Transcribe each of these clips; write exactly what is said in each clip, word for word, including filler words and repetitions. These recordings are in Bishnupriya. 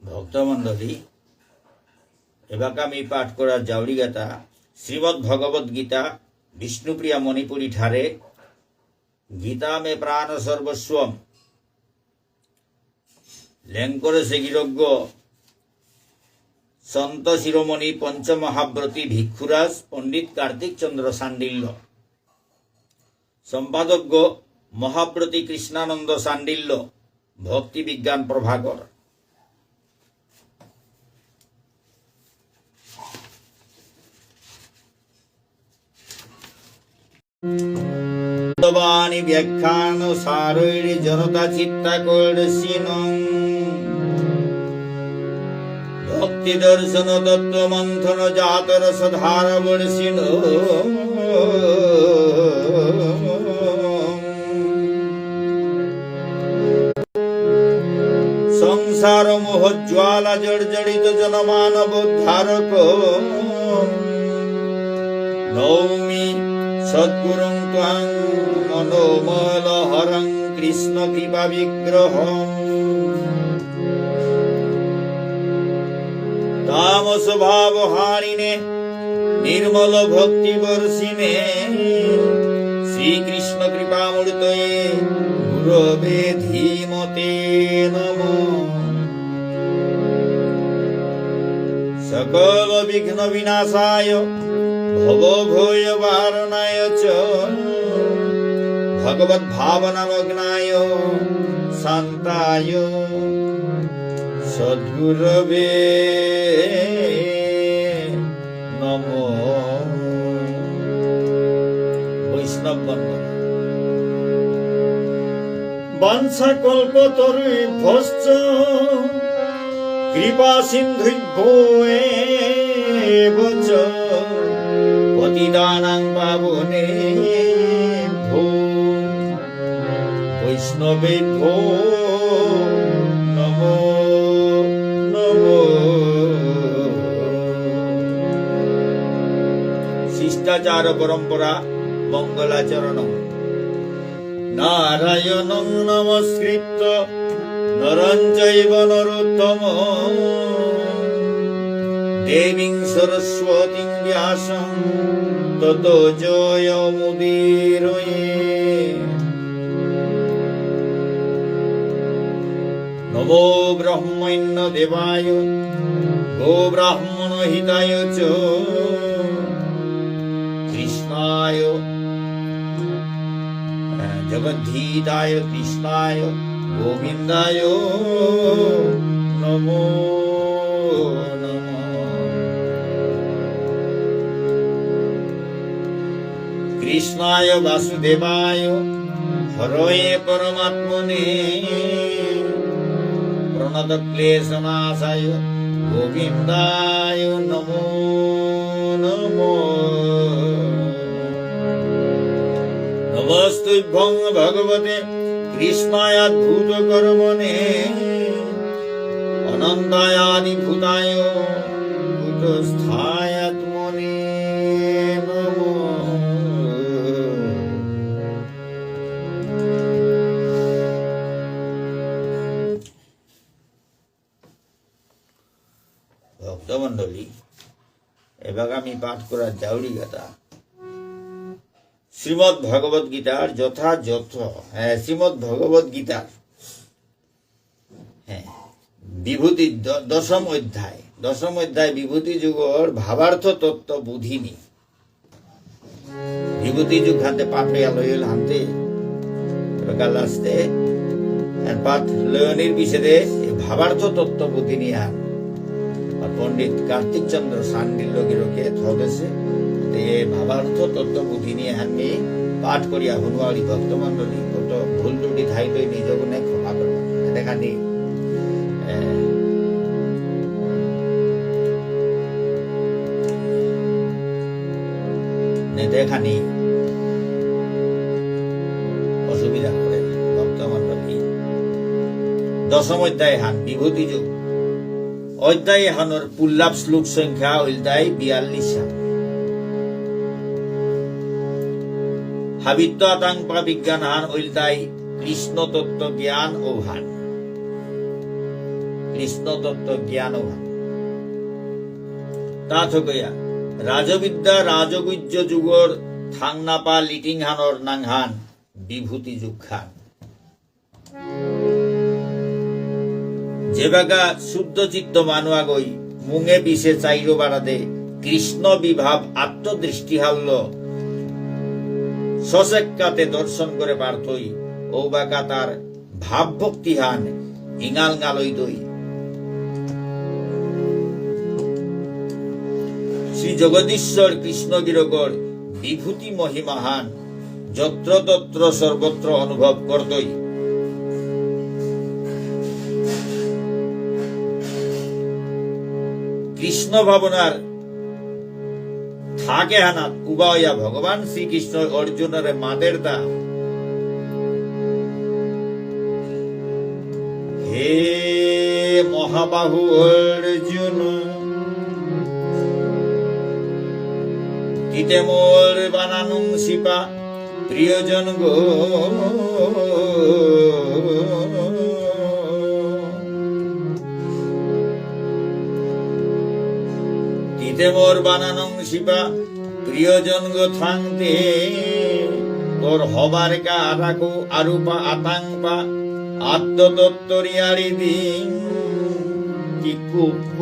ভক্তমণ্ডলী, এবাকা আমি পাঠ করা যাউরিগাতা শ্রীমদ্ ভগবত গীতা বিষ্ণুপ্রিয়া মণিপুরী ঠারে। গীতা মে প্রাণ সর্বস্বম। লেংকরেসে গিরকগ সন্ত শিরোমণি পঞ্চমহাব্রতী ভিক্ষুরাজ পণ্ডিত কার্তিক চন্দ্র শাণ্ডিল্য। সম্পাদকগ মহাব্রতী কৃষ্ণানন্দ শাণ্ডিল্য, ভক্তি বিজ্ঞান প্রভাকর। বাণী ব্যাখ্যান সারৈর জনতা চিত্তাকর্ষিণং। ভক্তি দর্শন তত্ত্ব মন্থন জাত রস ধারা বর্ষিণ। সংসার মোহ জ্বালা জর্জরিত জনমানবোদ্ধারক। নৌমি সদ্গুরুং ত্বাং মনোমল হরং কৃষ্ণ কৃপা বিগ্রহ। তামস ভাব হারিণে নির্মল ভক্তি বর্ষিণে শ্রীকৃষ্ণ কৃপামূর্তয়ে গুরবে ধীমতে নমঃ। সকল বিঘ্ন বিনাশায় ভব ভয় বারণায় চ ভগবত ভাবনা মগ্নায় শান্তায় সদ্গুরবে নমো। বৈষ্ণব বন্দনা। বাঞ্ছা কল্পতরুভ্যশ্চ কৃপা সিন্ধুভ্যো এব চ পতিতানাং পাবনেভ্যো বৈষ্ণবেভ্যো নমো নমো। শিষ্টাচার পরম্পরা মঙ্গলাচরণ। নারায়ণং নমস্কৃত্য নরং চৈব নরোত্তমম। দেবীং সরস্বতীং ব্যাসং ততো জয়মুদীরয়েৎ। নমো ব্রহ্মণ্য দেবায় গো ব্রাহ্মণ হিতায় চ কৃষ্ণায় জগদ্ধিতায় কৃষ্ণায় গোবিন্দায় নমো নমঃ। কৃষ্ণায় বাসুদেবায় হরয়ে পরমাত্মনে প্রণত ক্লেশনাশায় গোবিন্দায় নমো নমঃ। নমস্তুভ্যং ভগবতে কৃষ্ণায় অদ্ভুত কর্মণে অনন্তায় আদিভূতায় কূটস্থায় আত্মনে নমঃ। ভক্তমণ্ডলী, এবাকা আমি পাঠ করা যাউরিগাতা শ্রীমদ্ ভগবত গীতার যথাযথ, হ্যাঁ, শ্রীমদ্ ভগবত গীতার, হ্যাঁ, বিভূতি দ-, দশম অধ্যায়, দশম অধ্যায় বিভূতি যোগর ভাবার্থ তত্ত্ব বোধিনী। বিভূতি যোগ হানতে পাঠ হইয়া লইল হানতে। এবাকা লাস্টে এর পাঠ লয়নির পিছেদে এই ভাবার্থ তত্ত্ব বোধিনী হান। আর পণ্ডিত কার্তিক চন্দ্র শাণ্ডিল্য গিরকে থদেসে। তে এই ভাবার্থ তত্ত্ব বোধিনী হান মি পাঠ করিয়া হুনুয়ারি ভক্তমণ্ডলী কত ভুল ত্রুটি থাইতই নিজ গুণে ক্ষমা করবা। এতে খানি, এ, নেতে খানি অসুবিধা করে ভক্তমণ্ডলী। দশম অধ্যায় হান বিভূতি যোগ। অধ্যায় হানর পুল্লাপ শ্লোক সংখ্যা ইলতাই বিয়াল্লিশ হান। হাবিত্ত আতাংপা বিজ্ঞান হান ইলতাই কৃষ্ণ তত্ত্ব জ্ঞান ঔহান। কৃষ্ণ তত্ত্ব জ্ঞান অহান। তা থকইয়া রাজবিদ্যা রাজগুহ্য যুগর থাংনাপা লিটিংহানর নাঙহান বিভূতি যুগহান। যেবাকা শুদ্ধ চিত্ত মানু আগই মুঙে পিছে চাইরো বারাদে কৃষ্ণ বিভাব আত্মদৃষ্টি হাল্ল সসেক্কাতে দর্শন করে পারতই, ঔবাকা তার ভাব ভক্তি হান ইঙাল ঙালই দই। শ্রী জগদীশ্বর কৃষ্ণ গিরকর বিভূতি মহিমা হান যত্র তত্র সর্বত্র অনুভব করতই। কৃষ্ণ ভাবনার থাকে হানাত উবাইয়া ভগবান শ্রীকৃষ্ণ অর্জুনরে মাতেরতা, হে মহাবাহু অর্জুন, তিতে মোর বানানুং সিপা প্রিয়জন গো। তিতে মোর বানানং শিবা প্রিয়জন গো থাংতে, তোর হবার কা আরাকু আরূপা আতাংপা আত্মতত্ত্বরি আরিদিং কি কুব্ব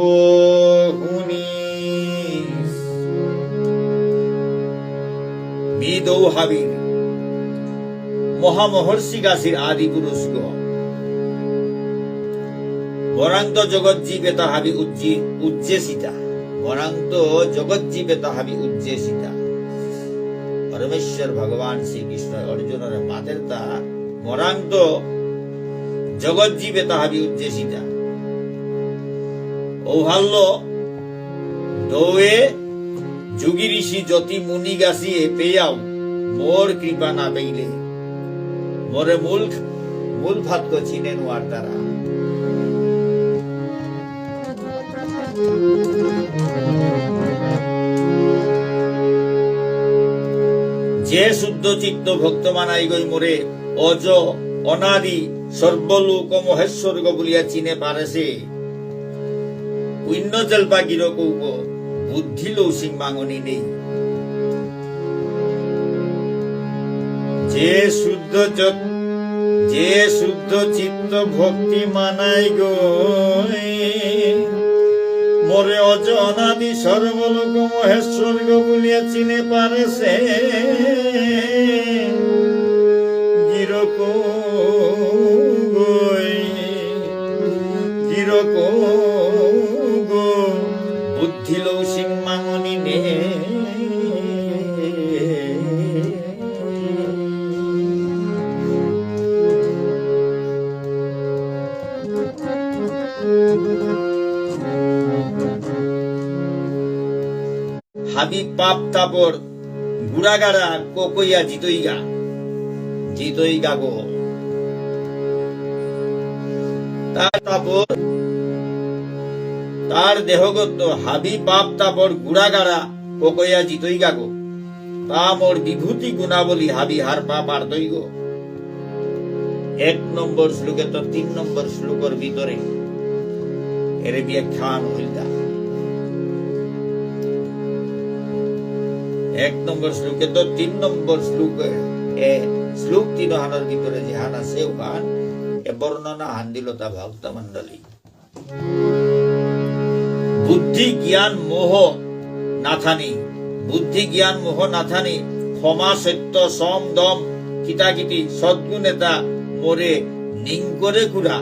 হুনিস। মি দৌ হাবির মহামহর্ষি গাছির আদি পুরুষ গো। মরাংত জগৎ জীব এতা হাবি উজ্জি-, উজ্জেসিতা। মরাংত জগৎ জীব এতা হাবি উজ্জেসিতা। পরমেশ্বর ভগবান শ্রীকৃষ্ণ অর্জুনরে মাতেরতা, মরাংত জগৎ জীব এতা হাবি উজ্জেসিতা। ঔহাল্য দৌয়ে যোগী ঋষি যতি মুনি গাছি এপেয়াও মোর কৃপা না পেইলে মোরে মূল, মূল ফাতক চিনে নোয়ারতারা। যে শুদ্ধ চিত্ত ভক্ত মানাই গই মোরে অজ অনাদি সর্বলোক মহেশ্বরগ বুলিয়া চিনে পারেসে। পুণ্য জলপা গিরকৌগ বুদ্ধি লৌসিং মাঙনি নেই। যে শুদ্ধ চত-, যে শুদ্ধ চিত্ত ভক্তি মানাই গই মোরে অজ অনাদি সর্বলোক মহেশ্বরগ বুলিয়া চিনে পারেসে। গিরকৌগই, গিরকৌগ বুদ্ধি লৌসিং মাঙনি নে। হাবি পাপ তাপর গুড়াগাড়া ককইয়া জিতইগা। জিতইগা গো। তার তাপর, তার দেহগত হাবি পাপ তাপর গুড়াগাড়া ককইয়া জিতইগা গো। তা মোর বিভূতি গুণাবলী হাবি হারপা পারতই গো। এক নম্বর শ্লোকে তো তিন নম্বর শ্লোকর ভিতরে এরে ব্যাখ্যান হইলতা। এক নম্বর শ্লোকে তো তিন নম্বর শ্লোকে, এ, শ্লোক তিন হানর ভিতরে যেহান আছে ওখান, এ বর্ণনা হান দিল তা ভক্তমণ্ডলী। বুদ্ধি জ্ঞান মোহ নাথানি, বুদ্ধি জ্ঞান মোহ নাথানি, ক্ষমা সত্য সম দম কিতাকিতি সদ্গুণ এতা মোরে নিংকরে কুরা।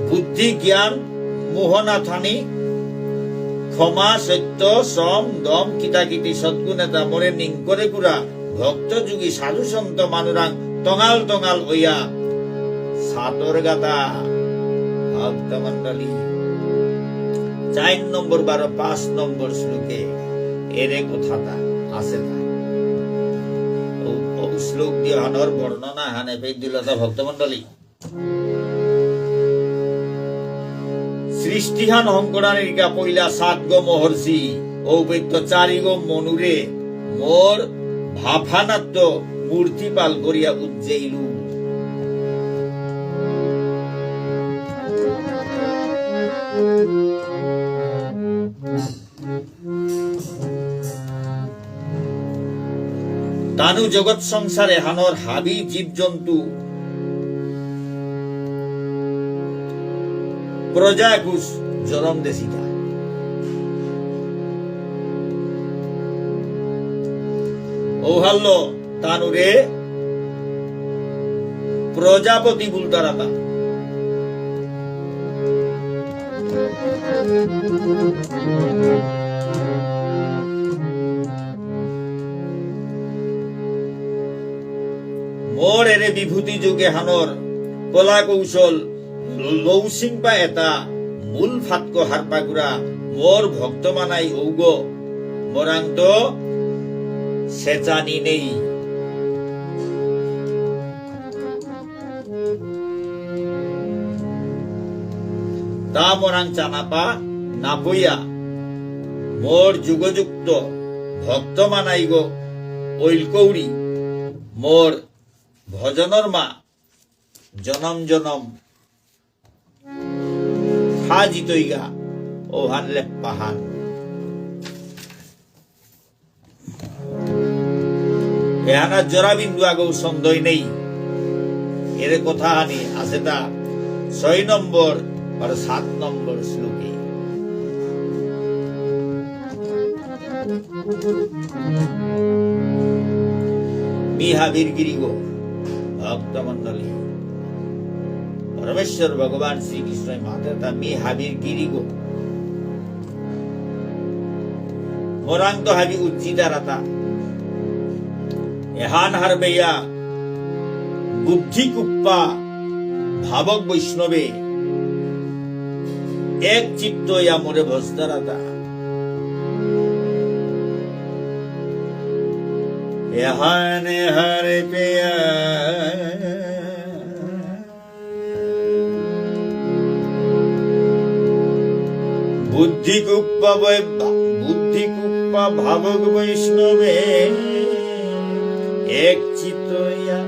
বুদ্ধি জ্ঞান মোহ নাথানি, ক্ষমা সত্য সম দম কিতাকিতি সদ্গুণ এতা মোরে নিংকরে কুরা। ভক্ত যোগী সাধু সন্ত মানুরাং তঙাল তঙাল অয়া সাতর গাতা ভক্তমণ্ডলী। চার নম্বর বারো পাঁচ নম্বর শ্লোকে এরে কথাতা আছে তা। ও, ও শ্লোক দিয়ে হানর বর্ণনা হানে পেয়ে দিল তা ভক্তমণ্ডলী। সৃষ্টিহান হংকরানির কা পইলা সাতগ মহর্ষি, ঔপেত্য চারিগ মনুরে, মোর ভাফানাত্য মূর্তি পাল করিয়া উজ্জেইলু। তানু জগৎ সংসার এহানর হাবি জীবজন্তু প্রজা একুশ জরম দেসিতা। ঔহাল্য তানুরে প্রজাপতি বুলতারাতা। মোর এরে বিভূতি যোগ এহানর কলা কৌশল লৌসিংপা এতা মূল ফাতক হারপাগুরা মোর ভক্ত মানাই ঔগ মোরাংত সেচানি নেই। তা মোরাং চানাপা নাপইয়া মোর যুগযুক্ত ভক্ত মানাইগ ঐলকৌড়ি মোর ভজনর মা জনম জনম খা জিতইগা ঔহান লেপ্পাহান। এহানা জরা বিন্দু আগৌ সন্দেহ নেই। এরে কথা হানি আছে তা ছয় নম্বর আর সাত নম্বর শ্লোকে। মি হাবির গিরিগ ভক্তমণ্ডলী। পরমেশ্বর ভগবান শ্রীকৃষ্ণই মাতের তা মি হাবির গিরিগ। মোরাংত হাবি উজ্জিতারাতা। এহান হারপেয়া বুদ্ধি কুপ্পা ভাবক বৈষ্ণবে এক চিত্ত ইয়া মোরে ভজতারাতা। এহানে হারপেয়া বুদ্ধি কুপ্পা বৈ-, বুদ্ধি কুপ্পা ভাবক বৈষ্ণবে এক চিত্ত ইয়া,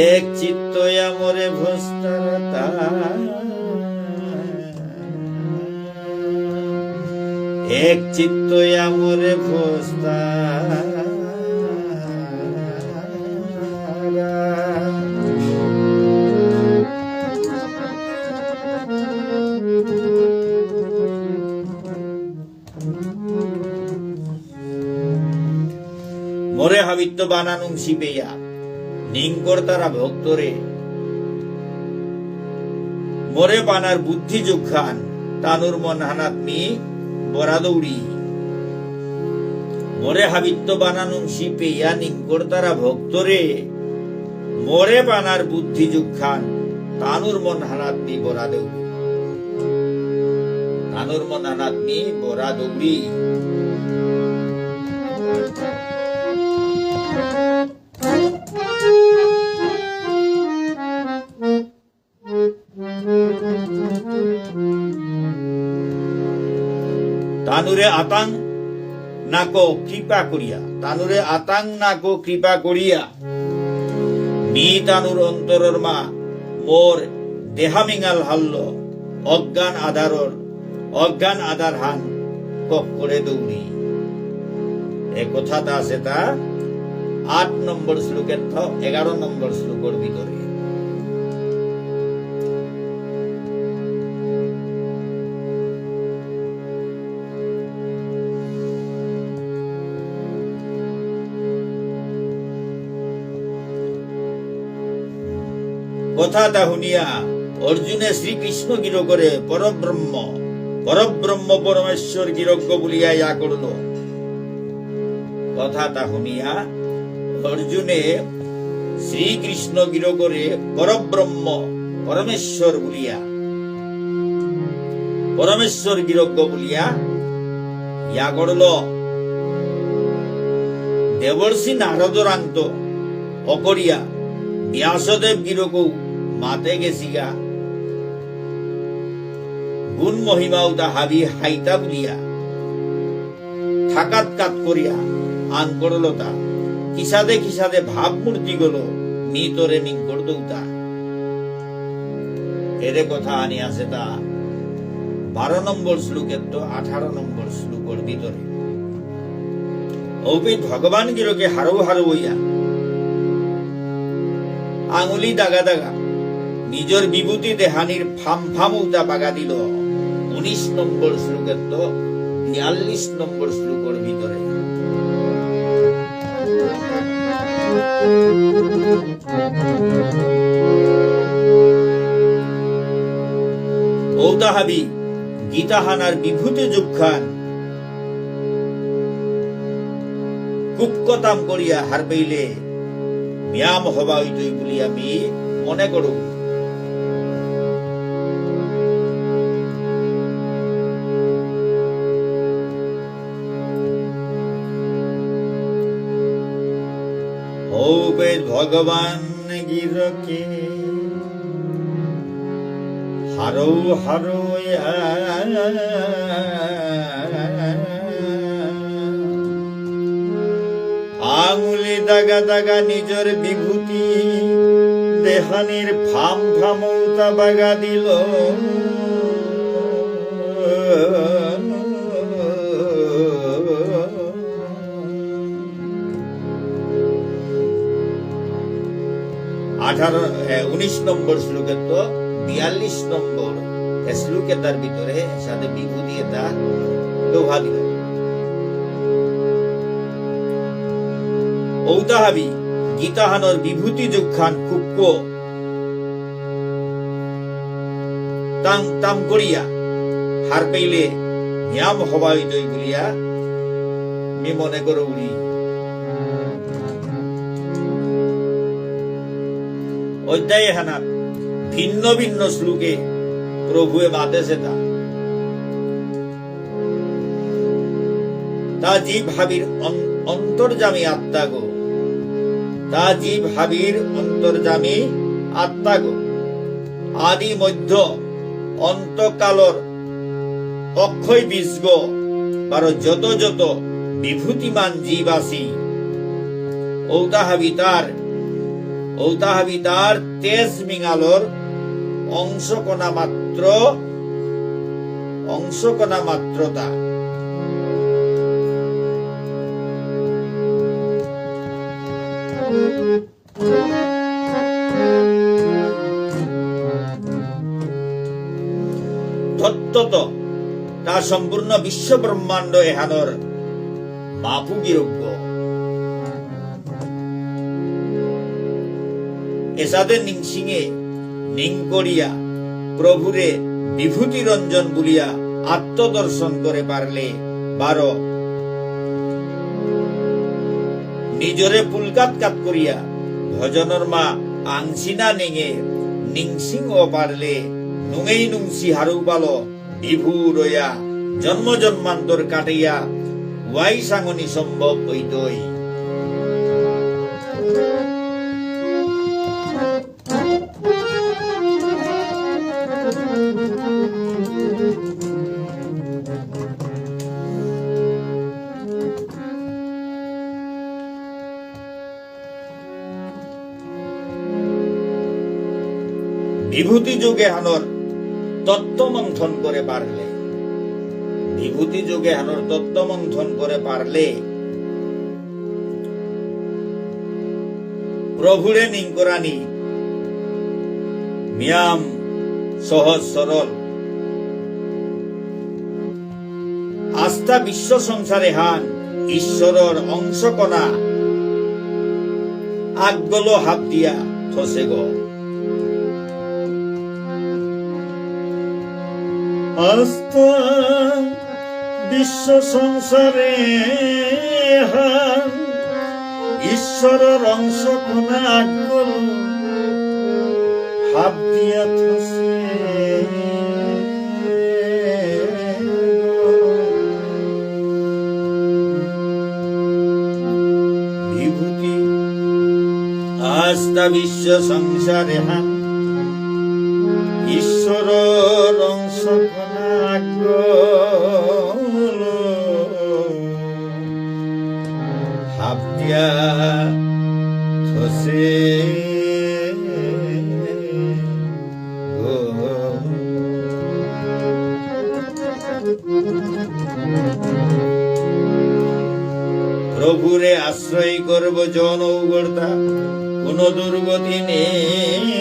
এক চিত্ত ইয়া মোরে ভজতারাতা। এক চিত্ত ইয়া মোরে ভজতারা। মোরে হাবিত্ত বানানুং সিপেয়া, নিংকরতারা ভক্তরে। মোরে বানার বুদ্ধি যুখান, তানুর মন হানাত মি বরা দৌড়ি। মোরে হাবিত্ত বানানুং সিপেয়া, নিংকরতারা ভক্তরে। মোরে বানার বুদ্ধি যুখান, তানুর মন হানাত মি বরা দৌড়ি। তানুর মন হানাত মি বরা দৌড়ি। তানুরে আতাং নাকো কৃপা করিয়া, তানুরে আতাং নাকো কৃপা করিয়া, মি তানুর অন্তরর মা মোর দেহামিঙাল হাল্ল, অজ্ঞান আধারর, অজ্ঞান আধার হান কক করে দৌড়ি। এ কথাটা আছে তা আট নম্বর শ্লোকের থ এগারো নম্বর শ্লোকর ভিতরে। কথাটা শুনিয়া অর্জুনে শ্রীকৃষ্ণ গিরকরে পরব্রহ্ম, পরব্রহ্ম পরমেশ্বর গিরক বুলিয়া ইয়া করল। কথাটা শুনিয়া অর্জুনে শ্রীকৃষ্ণ গিরকরে পরব্রহ্ম পরমেশ্বর বুলিয়া, পরমেশ্বর গিরক বুলিয়া ইয়া করল। দেবর্ষি নারদরাংত অকরিয়া ব্যাসদেব গিরকৌ মাতে গেছিগা। গুণ মহিমা উতা হাবি হাইতা বুলিয়া থাকাত কাত করিয়া আন করলতা। কিসাদে কিসাদে ভাবমূর্তি গলো মি তোরে নিংকর দৌতা। এরে কথা আনি আছে তা। বারো নম্বর শ্লোকেত্ত আঠারো নম্বর শ্লোকর ভিতরে। ঔপেই ভগবান গিরকে হারৌ হারৌ হইয়া আঙুলি দাগা দাগা নিজর বিভূতি দেহানির ফাম ফাম উতা বাগা দিল। উনিশ নম্বর শ্লোকেত্ত বিয়াল্লিশ নম্বর শ্লোকর ভিতরে। ঔতা হাবি গীতাহানার বিভূতি যুগহান কুক্কতাম করিয়া হারপেইলে নিয়াম হবা হইতই বুলি আমি মনে করু। ঔপেই ভগবান গিরকে হারৌ হারৌ ইয়া আঙুলি দাগা দাগা নিজর বিভূতি দেহানির ফাম ফাম উতা বাগা দিল। আঠারো, এ, উনিশ নম্বর শ্লোকেত্ত বিয়াল্লিশ নম্বর শ্লোক এতার ভিতরে এসাদে বিভূতি এতা দোহা দিল। ঔতা হাবি গীতাহানর বিভূতি যুগহান কুক্ক তাং তাম করিয়া হারপেইলে নিয়াম হবা হইতই বুলিয়া মি মনে করুরি। অধ্যায় এহানাত ভিন্ন ভিন্ন শ্লোকে প্রভুয়ে মাতেসেতা। তা জীব হাবির অন-, অন্তর্যামী আত্মাগো। তা জীব হাবির অন্তর্যামী আত্মাগো। আদি মধ্য অন্তকালর অক্ষয় বীজগো, বারো যত যত বিভূতিমান জীব আসি। ঔতা হাবি তার, ঔতা হাবি তার তেজ মিঙালর অংশ কণা মাত্র, অংশ কণা মাত্রতা। তত্ত্বত তা সম্পূর্ণ বিশ্ব ব্রহ্মাণ্ড এহানর মাপু গিরকগ। এসাদে নিংসিঙে নিংকরিয়া প্রভুরে বিভূতি রঞ্জন বুলিয়া আত্মদর্শন করে পারলে বারো নিজরে পুলকাত কাত করিয়া ভজনর মা আংসিনা নেঙে নিংসিং ও পারলে নুঙেই নুংসি হারৌ পালো বিভু রয়া জন্ম জন্মান্তর কাটিয়া ওয়াই সাঙনি সম্ভব হইতই। বিভূতি যোগ এহানর তত্ত্ব মন্থন করে পারলে, বিভূতি যোগ এহানর তত্ত্ব মন্থন করে পারলে, প্রভুরে নিংকরানি মিয়াম সহজ সরল। আস্তা বিশ্ব সংসার এহান ঈশ্বরর অংশ কণা আগলো হাত দিয়া থসেগ। আস্তা বিশ্ব সংসার এহান ঈশ্বরর অংশ কণা আগলো হাত দিয়া থসে। বিভূতি আস্তা বিশ্ব সংসার এহান ঈশ্বরর অংশ কণা আগলো হাত দিয়া থসে। প্রভুরে আশ্রয় করব জন ঔগর্তা, কোনো দুর্গতি নেই,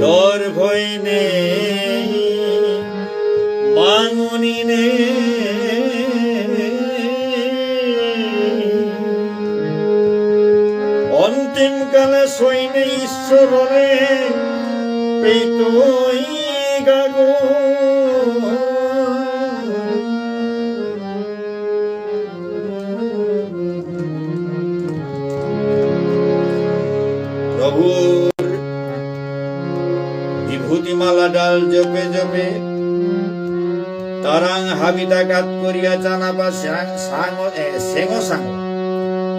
ডর ভয় নেই, মাঙনি নেই। অন্তিম কালে সৈন্য ঈশ্বররে পেতই গাগো। প্রভুর বিভূতি মালা ডাল জপে জপে, তারাং হাবিতা কাত করিয়া চানাপা সাং-, সাঙ-, এ, সেঙ সাঙ।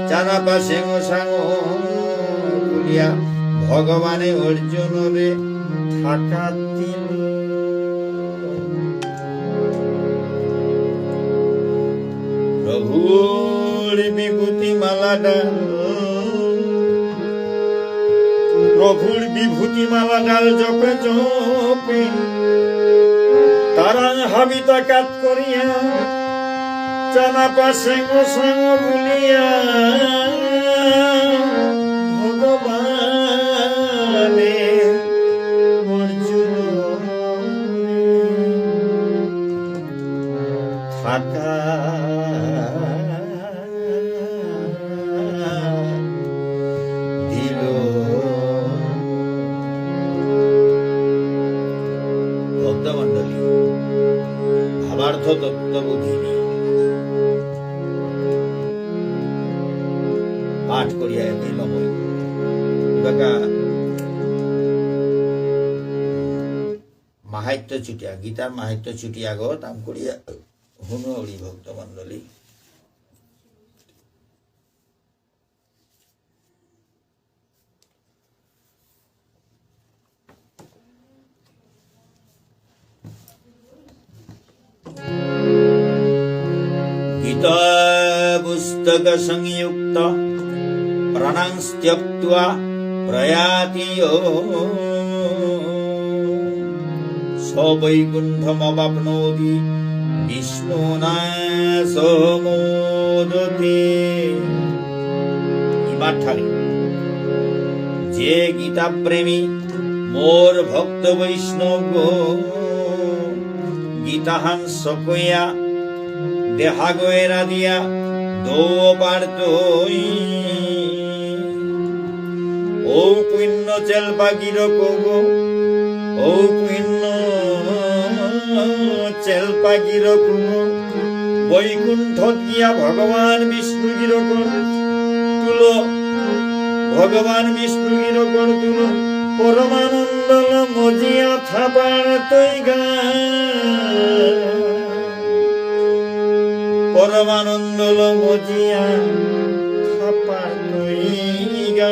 চানাপা সেঙ সাঙ বুলিয়া ভগবানে অর্জুনরে থাকা দিল। প্রভুর বিভূতি মালা ডাল, প্রভুর বিভূতি মালা ডাল জপে জপে, তারাং হাবিতা কাত করিয়া, চানাপা সেঙ সাঙ বুলিয়া, ভগবানে অর্জুন থাকা দিল। ভক্তমণ্ডলী, ভাবার্থ তত্ত্ববোধিনী পাঠ করিয়া এটি লমই। এবাকা মাহাত্ম্য চুটিয়া, গীতার মাহাত্ম্য চুটিয়া গো, তাম করিয়া হুনুরি ভক্তমণ্ডলী। গীতা পুস্তক সংযুক্ত প্রাণাংস্ত্যক্ত্বা প্রয়াতি যো। স বৈকুণ্ঠমবাপ্নোতি বিষ্ণুনা সহ মোদতে। ইমাঠারে যে গীতা প্রেমী মোর ভক্ত বৈষ্ণব গো, গীতাহান সকয়া দেহাগ এরা দিয়া দৌ পারতই। ঔ পুণ্য চেলপা গিরক গো, ঔ পুণ্য চেলপা গিরক গো, বৈকুণ্ঠত গিয়া ভগবান বিষ্ণু গিরকর তুলো, ভগবান বিষ্ণু গিরকর তুলো, পরমানন্দল মজিয়া থাপার তৈগা। পরমানন্দল মজিয়া থাপার তৈগা।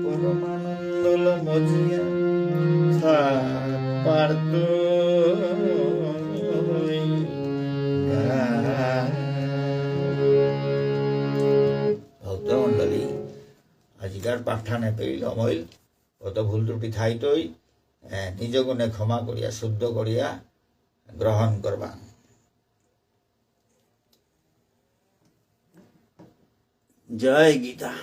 পরমানন্দল মজিয়া থাপার তৈগা। ভক্তমণ্ডলী, আজিকার পাঠহান এপেই লমইল। কত ভুল ত্রুটি থাইতই, এ, নিজ গুণে ক্ষমা করিয়া, শুদ্ধ করিয়া গ্রহণ করবা। জয় গীতা।